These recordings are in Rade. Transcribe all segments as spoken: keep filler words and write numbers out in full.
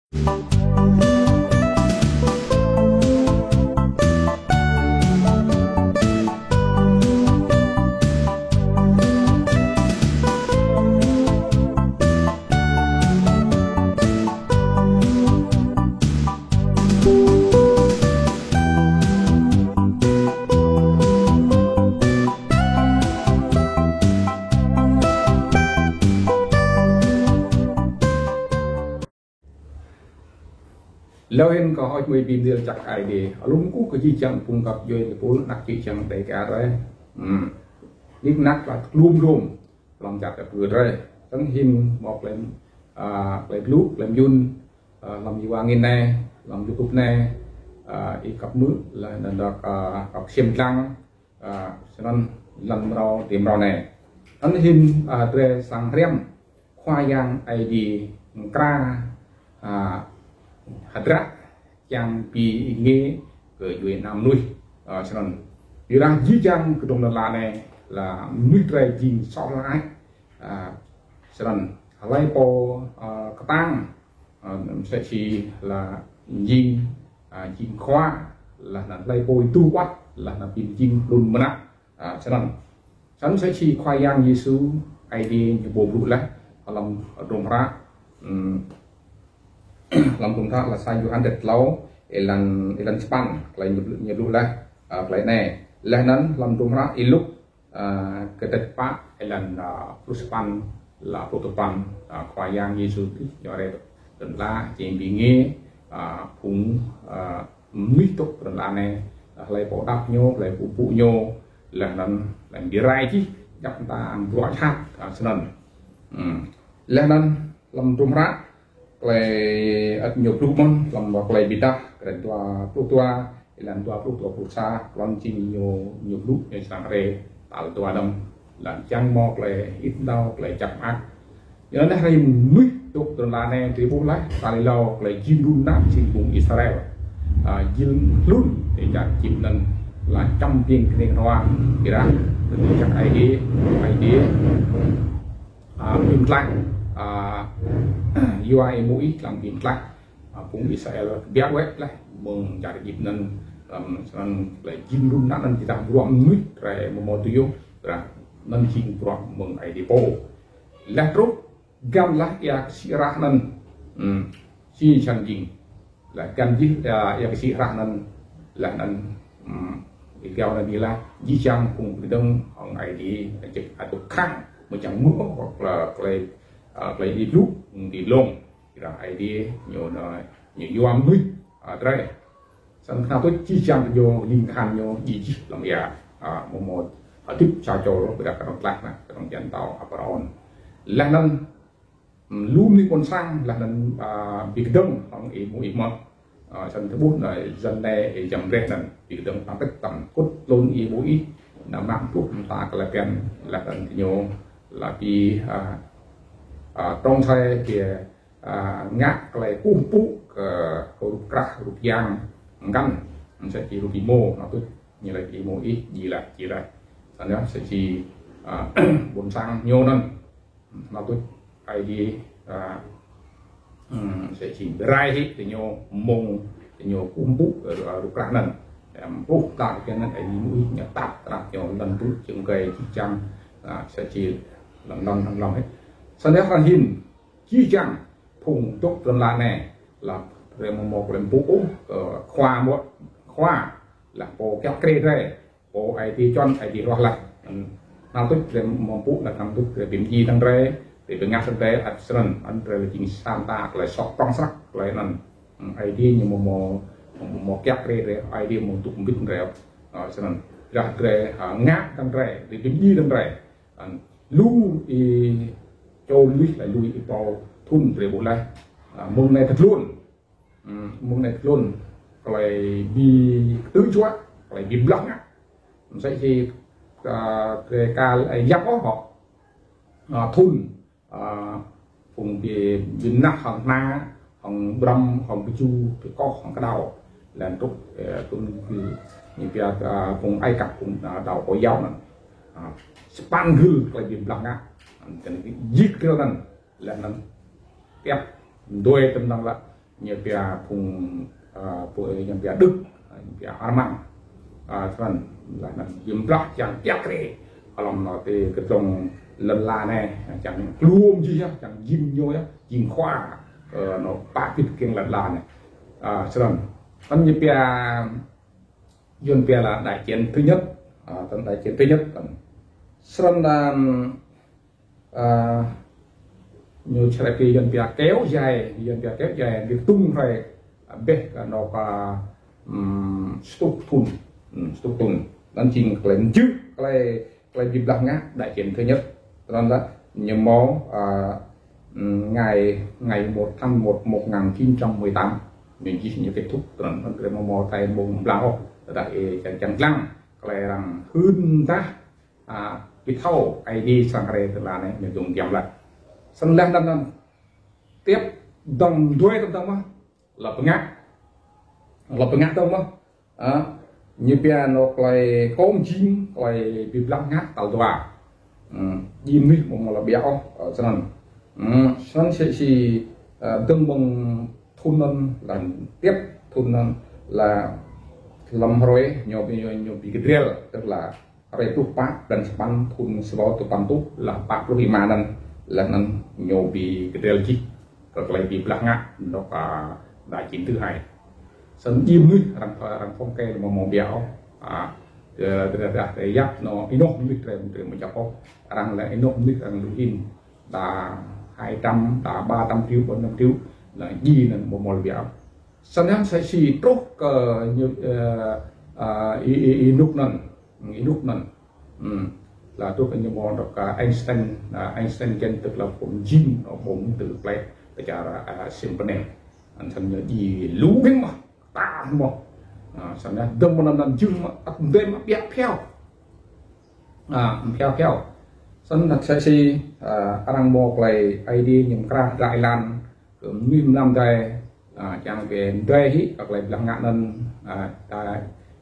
Lŏ hĭn kơ hŏč mui bi mdil čăk ai dê. Alŭm kơ jih jang phung găp djuê tơpul anak čư̆ čhiăng đei ka drei. Hmm. Nik nak lah klum klum. Hlăm čăk tơpul drei. Tơng hĭn mâo klei, ah, klei blŭ, klei myun, ah, hlăm êwa angĭn anei, hlăm YouTube anei, ah, ih kăp mư̆, lah anăn dôk, ah, kăp ksiêm dlăng, ah, snăn lăn mrâo, ti mrâo anei. Anăn hĭn, ah, drei srăng hriăm Khua Yang Aê Diê mkra, ah, hdră čiăng bi êngiê kơ djuê ana mnuih, ah, snăn. Ƀiădah jih jang kdơ̆ng lăn ala anei lah mnuih drei jing soh lač, ah, snăn. Hlei pô, ah, ktang, ah, msĕ si lah jing, ah, jing khua, lah anăn hlei pô êdu awăt, lah anăn bi mjing hlŭn mnă, ah, snăn. Snăn msĕ si Khua Yang Yêsu Aê Diê ñu pô blŭ leh, hlăm hdruôm hră, hmm, hlăm hdruôm hră Lasa Yôhan kdrêč tlâo, êlan, êlan sapăn, klei ñu blŭ, ñu blŭ leh, ah, klei anei. Leh anăn hlăm hdruôm hră Y-Luk, ah, kdrêč pă, êlan, ah, pluh sapăn, lah pluh dua păn, ah, Khua Yang Yêsu Krist ñu hriê ti lăn ala, čiăng bi êngiê, ah, phung, ah, mnuih dôk ti lăn ala anei, ah, hlei pô đăo ñu, hlei pô mpŭ ñu, leh anăn, leh anăn bi rai jih, djăp mta bruă jhat, ah, snăn. Hmm. Leh anăn hlăm hdruôm hră, klei ăt ñu blŭ mơh, hlăm Klei Bi Êdah, kdrêč dua pluh dua, êlan dua pluh, dua pluh sa, klŏn jing ñu, ñu blŭ, ñu srăng hriê tal dua dơ̆ng. Leh anăn čiăng mâo klei êđăp ênang, klei jăk mơak. Yua anăn hriê mnuih dôk ti lăn ala anei drei ƀuh leh, tal êlâo klei jing run nă jing phung Israel. Ah, jing hlŭn, ti čar Êjip anăn lah čăm biêng knĭng hrua, ƀiădah, ti čar Aê Diê, Aê Diê, ah, bi mtlaih, ah, yua Y-Môis hlăm bi mtlaih, ah, phung Israel kbiă wĕ leh mơ̆ng čar Êjip anăn, hlăm snăn klei jing run nă anăn tơdah bruă mnuih drei amâo mâo tui yơh, ƀiădah anăn jing bruă mơ̆ng Aê Diê pô. Leh truh, găn lah êa ksĭ hrah anăn, hmm, si čăn jing. Lah găn jih, êa, êa ksĭ hrah anăn, leh anăn, hmm, êgao anăn dih lah, jih jang phung bi kdơ̆ng hŏng Aê Diê, jing ăt dôk khăng, amâo čiăng mư̆ ôh, klei, klei, ah, klei Aê Diê blŭ, hmm, ti dlông. Ƀiădah Aê Diê ñu, ñu yua mnuih, ah, drei. Snăn knhal tuč jih jang diñu lĭng kahan ñu djiê jih hlăm êa, ah, amâo mâo hdĭp sa čô ôh, ƀiădah knŏng tlaih anăn, knŏng čiăng tâo Abraôn. Leh anăn, hmm, lu mnuih ƀuôn sang, leh anăn, ah, bi kdơ̆ng hŏng Y-Môis mơh. Ah, snăn tơƀuh anăn, jăn anei, Y-Yambre anăn, bi kdơ̆ng tăm pĭt tăm kŭt tlôn Y-Môis, anăn mă pluh mta klei bhiăn, leh anăn diñu, lah bi, ah, ah, trông čhai bi, ah, ngă klei kkuh mpŭ kơ, kơ rup krah, rup yang, mkăn, msĕ si rup êmô, anăn tuč, ñu lač Y-Môis, jing lač, jing lač. Snăn yơh, msĕ si, ah, ƀuôn sang ñu anăn. Anăn tuč Aê Diê, ah, hmm, msĕ si bi rai hĕ diñu mơ̆ng diñu kkuh mpŭ, ah, rup krah anăn. Em, pluh mta klei bhiăn anăn Aê Diê Y-Môis ñu tăp tơnap ñu lăn brŭ čư̆ mgei jih jang, ah, msĕ si lăn lăn lăn lăn hĕ. Snăn yơh arăng hĭn jih jang phung dôk ti lăn ala anei lah drei amâo mâo klei mpŭ ôh, ơ, khua mơh, khua lah pô kiă kriê drei. Pô Aê Diê čuăn, Aê Diê ruah leh. Anăn tuč drei amâo mpŭ, leh anăn tuč drei bi mdjiê hdơ̆ng drei, drei bi ngă hdơ̆ng drei, ăt snăn, anăn drei jing sa mta klei soh prŏng snăk, klei anăn. Hmm, Aê Diê ñu amâo mâo, amâo mâo kiă kriê drei, Aê Diê amâo dôk mbĭt drei. Ah, snăn. Ƀiădah drei, ah, ngă hdơ̆ng drei, drei bi mdjiê hdơ̆ng drei. Anăn lu ih čô mnuih, leh lu ih pô thŭn drei ƀuh leh. Ah, mơ̆ng anei tơdlôn. Hmm, mơ̆ng anei tơdlôn, klei bi ktư̆ juă, klei bi blah ngă. Msĕ si, ah, klei ka, ơ, yap ôh hŏ. Ah, thŭn, ah, phung bi, bi mnah hŏng hna, hŏng ƀrăm, hŏng bju, bi koh, hŏng kđao. Leh anăn truh, ơ, thŭn bi, ñu pia, ah, phung Ai Cập, phung, ah, đao kơ yao anăn. Ah, sa păn gưl klei bi blah ngă. Anăn jih gưl anăn. Leh anăn tiap dua tơm năng lah, ñu pia phung, a, phung, ñu pia Đức, ñu pia Arman. A, snăn, leh anăn jing blah čiăng kiă kriê. Hlăm anăn ti kdrŏng lăn ala anei, čiăng kluôm jih yơh, čiăng jing ñu yơh, jing khua, ơ, anăn pă pĭt kkiêng lăn ala anei. A, snăn, anăn ñu pia, Yuăn pia là đại chiến thứ nhất, a, anăn đại chiến thứ nhất, anăn. Snăn, a, ñu čhrai pia Yuăn pia kéo dài, Yuăn pia kéo dài, bi tung hrei, a, bĕ kơ anôk, a, ừm, stuh thŭn, ừm, stuh thŭn. Anăn jing klei mjưh, klei, klei bi blah ngă đại chiến thứ nhất. Snăn leh, ñu mâo, a, ừm, ngày, ngày một tháng một một ngàn chín trăm mười tám. Ñu jih ñu kết thúc, snăn, anăn klei mâo mâo thâo mơ̆ng blah ôh, tơdah ih čiăng, čiăng dlăng, klei arăng hưn dah, a, bi thâo, Aê Diê srăng hriê ti lăn anei, ñu dôk giăm leh. Snăn leh anăn, anăn, tiếp dŏng dui tơdah mơh, lŏ bi ngă. Lŏ bi ngă tơdah mơh. A, ñu pia anôk klei kơ mjing, klei bi blah ngă tal dua. Ừm, jing mnuih mâo mâo lŏ ƀiă ôh, ơ, snăn. Ừm, snăn si, si, ơ, dơ̆ng mơ̆ng thŭn anăn, leh anăn tiếp thŭn anăn leh hlăm hruê ñu bi, ñu, ñu bi kdriel, tức là hruê pluh pă, blan sa păn, thŭn sa êbâo dua păn êtuh, leh pă pluh êma anăn, leh anăn ñu bi kdriel jih. Kơ klei bi blah ngă, anôk, a, đại chiến thứ hai. Snăn jing mnuih arăng, arăng thống kê mâo mâo ƀiă ôh. A, kơ, kơ, kơ, kơ yap anăn ênoh mnuih drei, drei amâo jăk ôh. Arăng leh ênoh mnuih arăng lu hĭn. Đa hai trăm, đa ba trăm triệu, bốn trăm triệu. Leh jih anăn mâo mâo ƀiă ôh. Snăn yơh msĕ si truh kơ ñu, ơ, ơ, Y-, Y-, Y-Nuk anăn. Ênuk anăn. Ừm. Leh truh kơ ñu mâo dôk, a, Einstein, a, Einstein čiăng tức là phung jing, a, phung tự plei, kơ čar, a, Simpenin. Anăn snăn ñu jing lu hĭn mơh, ta mơh. A, snăn dơ̆ng mơ̆ng anăn jing mơh, ăt mdê mơh ƀiă phiao. A, phiao phiao. Snăn msĕ si, a, arăng mâo klei Aê Diê ñu mkra hdră êlan, kơ mnuih mlam drei, a, čiăng bi mdei hĭ, kơ klei blah ngă anăn, a, ta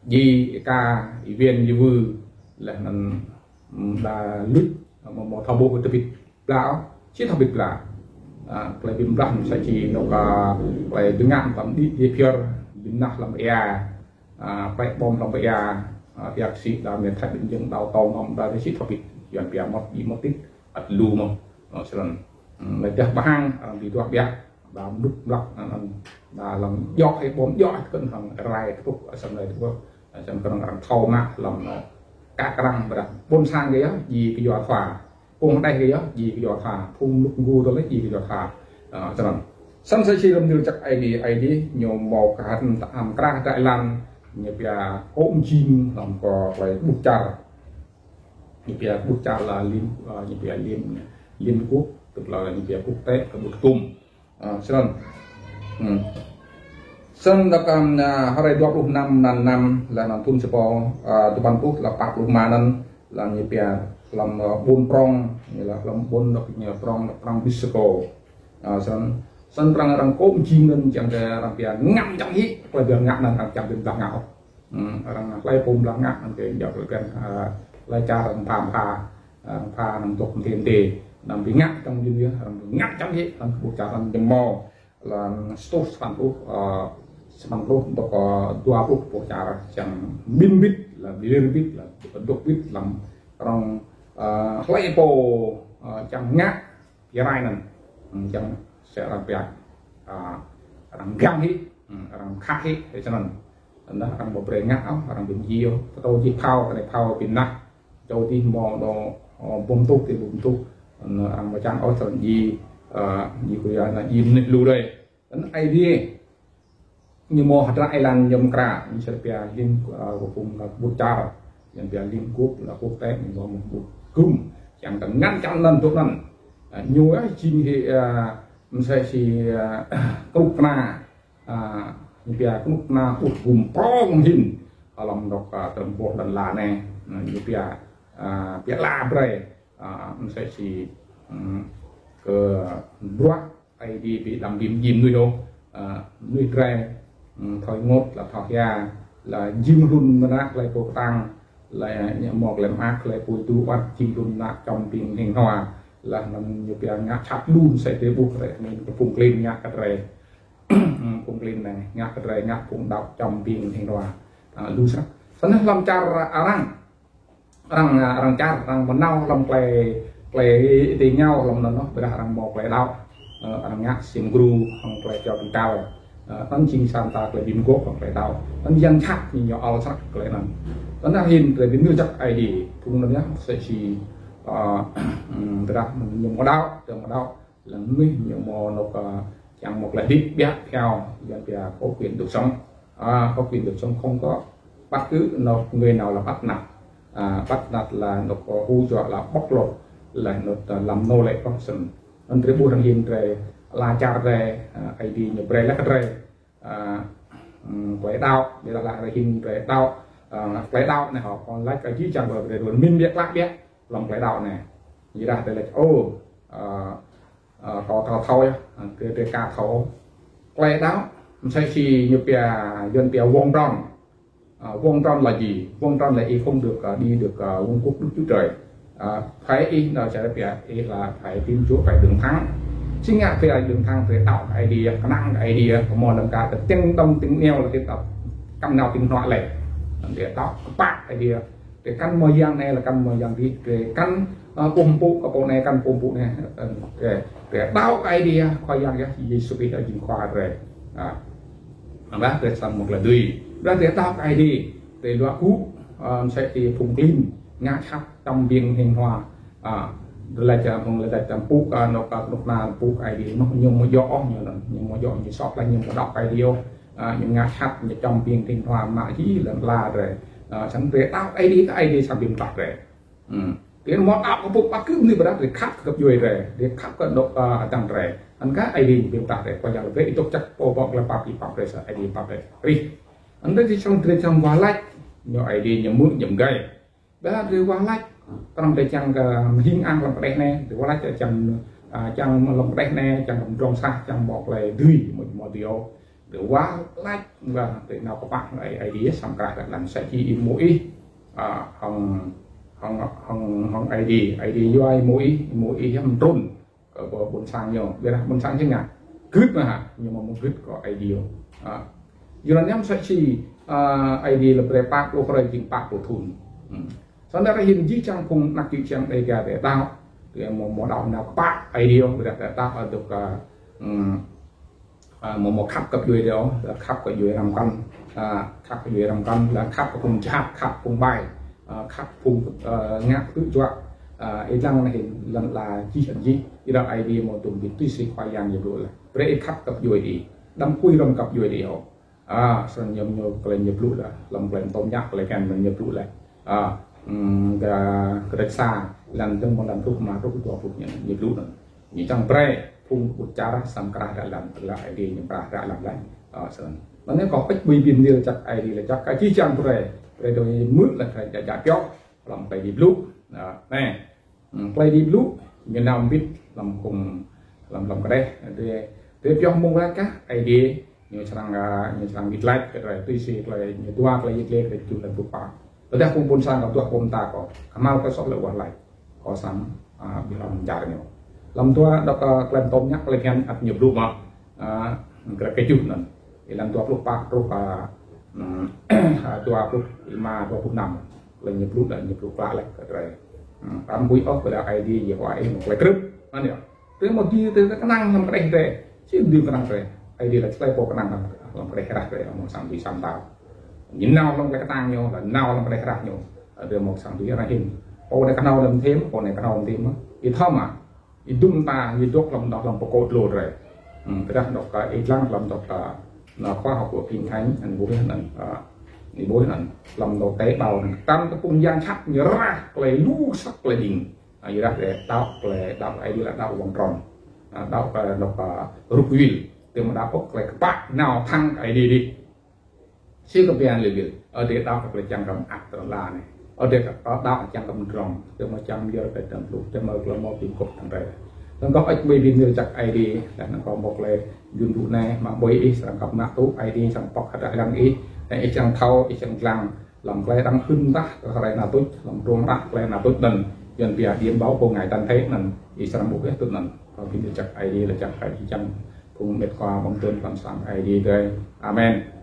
ji ka, êwiên êwư, leh anăn, ừm, đa luč, mâo, mâo thâo ƀuh tơbĭt blah, si thâo bĭt blah. A, klei bi blah msĕ si anôk, a, klei bi ngă hlăm đĭ, đĭ phiơr, bi mnah hlăm êa, a, plei ƀŏm hlăm êa, a, êa ksĭ đa mnê thăt ƀĭng jơ̆ng đao tông hlăm đa si thâo bĭt, Yuăn pia mâo, bi mâo tĭt, ăt lu mơh, a, snăn. Ừm, leh dah ƀhang, a, bi duah ƀiă, đa mnŭk mlăk, a, a, đa hlăm djŏ hĕ ƀŏm djŏ hĕ kơ hŏng rai tơpŭk, a, snăn rai tơpŭk, a, snăn kơ arăng thâo mă hlăm, a, kă krăng ƀiădah ƀuôn sang kơ yơh, ji kơ yua thua. Phung hđeh kơ yơh, ji kơ yua thua. Phung mnŭk mgu tơ lĕ, ji kơ yua thua. A, snăn. Snăn msĕ si hlăm ñu čăk Aê Diê, Aê Diê, ñu mâo kơ hăn ta am krah ta êlan, ñu pia kơ mjing, hlăm kơ klei ƀuh čar. Ñu pia ƀuh čar là Liên, a, ñu pia Liên, Liên Quốc, tức là ñu pia quốc tế, kơ ƀuh tŭm. A, snăn. Ừm. Snăn dôk, a, hruê dua pluh năm, mlan năm, leh anăn thŭn sa êbâo, a, dua păn êtuh, leh pă pluh êma anăn, leh ñu pia hlăm, a, ƀuôn prŏng, ñu leh hlăm ƀuôn dôk ñu prŏng, prŏng Mexico. A, snăn, snăn prŏng arăng kơ mjing anăn čiăng kơ arăng pia ngăn čiăng hĭ, klei bi ngă anăn arăng čiăng bi blah ngă ôh. Hm, arăng hlei pô blah ngă, anăn kơ jăk lĕ kơ, a, hlei čar arăng pha, pha, a, pha anăn dôk mdê mdê. Anăn bi ngă čiăng jing yơh, arăng ngăn čiăng hĭ, anăn kơ ƀuh čar anăn jing mâo. Leh stuh sa păn êtuh, a, sa păn êtuh dôk, a, dua pluh ƀuh čar čiăng bi mbĭt, leh bi lir mbĭt, leh dôk mbĭt hlăm arăng, a, hlei pô, a, čiăng ngă, bi rai anăn. Hm, čiăng msĕ arăng pia, a, arăng gang hĭ, hm, arăng khă hĭ, hĕ snăn. Anăn arăng ƀu brei ngă ôh, arăng bi mdjiê ôh, tơdah jih phao, kơ anei phao bi mnah. Čô dih mâo dôk, ơ, ƀuh mtuh, ti ƀuh mtuh. Anăn arăng ƀu čiăng ôh, snăn ji, a, ji kơ yua anăn ji mnuih lu drei. Anăn Aê Diê ñu mâo hdră êlan ñu mkra, ñu srăng pia Liên, a, kơ phung, a, ƀuôn čar, ñu pia Liên Quốc, là quốc tế, ñu mâo mơ̆ng ƀuôn gŭm, čiăng kơ ngăn čiăng anăn dôk anăn. A, ñu, a, jing hĕ, a, msĕ si, a, knŭk kna, a, ñu pia knŭk kna ƀuôn gŭm prŏng hĭn, hlăm dôk, a, tơm boh lăn ala anei, a, ñu pia, a, pia ala brei, a, msĕ si, hm, kơ bruă Aê Diê bi đăm bi mjing mnuih ôh, a, mnuih drei, hm, thâo ênguôt, leh thâo hia, leh jing hlŭn mnă klei pô ktang, leh ñu mâo klei mơak, klei pô êdu awăt, jing hlŭn mnă čăm ƀing hnĭng hnua, leh anăn ñu pia ngă čăt lu msĕ drei ƀuh drei, anăn kơ phung klin ngă kơ drei. klin anei, ngă kơ drei, ngă phung đăo čăm biêng hĭn hua. A, lu snăk. Snăn hlăm čar arăng, arăng, arăng čar, arăng mnâo hlăm klei, klei ti êngao hlăm anăn, ƀiădah arăng mâo klei đăo. Ơ, arăng ngă sim gru hŏng klei kyâo bi kal. Ơ, anăn jing sa mta klei bi mguôp hŏng klei đăo. Anăn yang jhat ñu, ñu ăl snăk klei anăn. Anăn hĭn klei bi mni jăk Aê Diê. Phung anăn yơh, msĕ si, ơ, ƀiădah ñu mâo đăo, ñu mâo đăo. Leh anăn ñu mâo anôk, ơ, čiăng mâo klei hdĭp ƀiă phiao, yuăn pia có quyền được sống. À, có quyền được sống không có bất cứ anôk người nào là bắt nạt. À, bắt nạt là anôk, ơ, hù dọa là bóc lột, là anôk, ơ, làm nô lệ của dân. Anăn drei ƀuh arăng hĭn drei, ala čar drei, à, Aê Diê ñu brei leh kơ drei. À, ừm, klei đăo, ƀiădah arăng hĭn drei đăo, à, klei đăo anei hŏ, kâo lač kơ jih jang drei, drei mĭn ƀiă klă ƀiă hlăm klei đăo anei. Ƀiădah drei lač, ô, à, Ơ, kâo thâo thâo yơh, ơ, drei, drei ka thâo. Klei đăo, msĕ si ñu pia, yuăn pia vòng tròn. Ơ, vòng tròn là gì? Vòng tròn là ih không được, ơ, đi được, ơ, vương quốc Đức Chúa Trời. Ơ, phải ih, nó sẽ pia, ih là phải tin Chúa, phải đường thắng. Snăn ngă pia đường thắng, drei đăo Aê Diê, knang Aê Diê, kơ mâo lăm ka, kơ tiếng đồng tiếng neo là tiếng đăo, kăm nao tiếng nọ leh. Drei đăo kpă Aê Diê. Drei kăn mâo yang anei leh kăn mâo yang dih, drei kăn, ơ, kkuh mpŭ kơ pô anei, kăn kkuh mpŭ anei. Ơ, drei, drei đăo kơ Aê Diê, Khua Yang yơh, Yêsu Krist jing Khua drei. À. Ƀiădah drei srăng mâo klei dưi. Ƀiădah drei đăo kơ Aê Diê, drei luă gŭ, ơ, msĕ si phung klin, ngă jhat, čăm biêng hĭn hua. À, drei lač, ơ, phung lač, ơ, mpŭ, ơ, anôk, ơ, knŭk kna mpŭ kơ Aê Diê, ñu, ñu amâo djŏ ôh ñu anăn, ñu amâo djŏ, ñu soh leh ñu amâo đăo kơ Aê Diê ôh. À, ñu ngă jhat, ñu čăm biêng hĭn hua mă jih lăn ala drei. À, snăn drei đăo Aê Diê, Aê Diê srăng bi mtlaih drei. Hmm. Drei amâo đăo kơ pô pă kơ mnuih ƀiădah drei khăp kơ găp djuê drei, drei khăp kơ anôk, ơ, adăng drei. Anăn kơ Aê Diê bi mtlaih drei, Khua Yang lač brei ih dôk jăk pô bŏ klei pap, ih pap drei, sa Aê Diê pap drei. Rih. Anăn drei srăng, drei srăng wah lač, ñu Aê Diê ñu mơ̆ ñu mgei. Ƀiădah drei wah lač, knŏng drei čiăng kơ mhing ang hlăm kđeh anei, drei wah lač čiăng, à, čiăng hlăm kđeh anei, čiăng kơ mdrŏng sah, čiăng mâo klei dưi, mâo, mâo dưi ôh. Drei wah lač, wah, drei nao kpă Aê, Aê Diê srăng krah kơ lăn sa čô Y-Môis, à, hŏng, hŏng, hŏng, hŏng Aê Diê, Aê Diê yua Y-Môis, Y-Môis yơh mtrŭn kơ ƀuôn sang ñu, ƀiădah ƀuôn sang ñu ngă gưt mơh hă, ñu amâo mâo gưt kơ Aê Diê. À, yua anăn msĕ si, à, Aê Diê lač brei pă pluh hruê jing pă pluh thŭn. Hmm. Snăn ară anei hĭn jih jang phung anak čư̆ čiăng Dega drei đăo, drei mâo, mâo đăo nao kpă Aê Diê, ƀiădah drei đăo adôk, ơ, hmm, à, mâo, mâo khăp kơ găp djuê drei ôh, leh khăp kơ djuê răm kăn, à, khăp kơ djuê răm kăn, leh khăp kơ phung jhat, khăp phung ƀai, à, khăp phung, à, ngă ktư̆ juă, à, ih dlăng anei hĭn lăn ala jih jang jih, ih đăo Aê Diê amâo tuôm bi tui si Khua Yang ñu blŭ leh. Brei ih khăp kơ găp djuê ih, đăm kkuh răm kơ găp djuê ih ôh. À, snăn ñu, ñu klei ñu blŭ leh, hlăm klei mtô mñă klei bhiăn ñu blŭ leh. À, hmm, kơ, kdrêč sa, êlan dơ̆ng mơ̆ng êlan pluh êma truh dua pluh ñu, ñu blŭ anăn. Ñu čiăng brei phung kpŭt čar srăng krah hdră lăn, leh Aê Diê ñu krah hdră lăn leh. Ơ, snăn. Anăn kâo pĭt bi bi mni lač jăk Aê Diê lač jăk kơ jih jang drei, drei dôk hmư̆ leh drei djă, djă pioh hlăm klei Aê Diê blŭ. Ơ, anei. Hmm, klei Aê Diê blŭ, ñu nao mbĭt hlăm phung, hlăm, hlăm kđeh. Drei, drei pioh mơ̆ng wah lač kơ Aê Diê, ñu srăng, ơ, ñu srăng wĭt lač kơ drei, tui si klei ñu dua Klei Yăl Dliê kdrêč kjuh êlan pluh pă. Tơdah phung ƀuôn sang kâo duah ƀô̆ mta kâo, knhal kơ soh leh wah lač, kâo srăng, à, bi hlăm čar ñu. Hlăm dua dôk, ơ, klei mtô mñă klei bhiăn ăt ñu blŭ mơh, à, kdrêč kjuh anăn. Êlan dua pluh pă truh, à, hmm, à, dua pluh êma, dua pluh năm. Klei ñu blŭ leh, ñu blŭ klă leh kơ drei. Hmm, arăng huĭ ôh, ƀiădah Aê Diê, Yêhôwa ih mâo klei krưp. Anăn yơh. Drei mâo dưi, drei knang hlăm kđeh drei. Si dưi knang drei. Aê Diê lač klei pô knang hlăm, hlăm kđeh hrah drei, amâo srăng dưi săm tao. Ñu nao hlăm klei ktang ñu, leh nao hlăm kđeh hrah ñu. Drei amâo srăng dưi arăng hĭn. Pô anei knhâo leh mthim, pô anei knhâo mthim. Ih thâo mă. Ih dŭm ta, ih dôk hlăm, hlăm pô kơ dlô drei. Hmm, ƀiădah dôk, ơ, ih dlăng hlăm dôk, ơ, nao khua hŏk kơ kinh thánh, anăn ƀuh anăn, ơ, ih ƀuh anăn, hlăm dôk tế bào anăn, kăn kơ phung yang jhat ñu rah klei lu snăk klei dĭng. Ơ, ih rah klei đăo, klei đăo Aê Diê lač đăo vòng tròn. Ơ, đăo klei dôk, ơ, rục vil, tơma đăo ôh klei kpă nao thăng Aê Diê dih. Si kơ bhiăn leh gĭt, ơ, drei đăo kơ klei čiăng kơ mơak ti lăn ala anei. Ơ, drei đăo čiăng kơ mdrŏng, drei amâo čiăng myơr klei dăm pluh, drei amâo klei mâo bi mguôp hdơ̆ng drei. Anăn kâo ăt bi bi mni lač jăk Aê Diê, leh anăn kâo mâo klei jun dŭ anei, mă ƀuh ih srăng kăp mă tŭ, Aê Diê srăng pŏk hdră lăn ih, leh ih srăng thâo, ih srăng dlăng, hlăm klei arăng hưn mdah, kơ hruê knhal tuč, hlăm hdruôm hră klei knhal tuč anăn, yuăn pia điểm báo của ngày tận thế anăn, ih srăng ƀuh ih tŭ anăn. Kâo bi mni lač jăk Aê Diê, lač jăk Aê Diê čiăng Phung mĭt khua ƀuôn sang Aê Diê drei. Amen.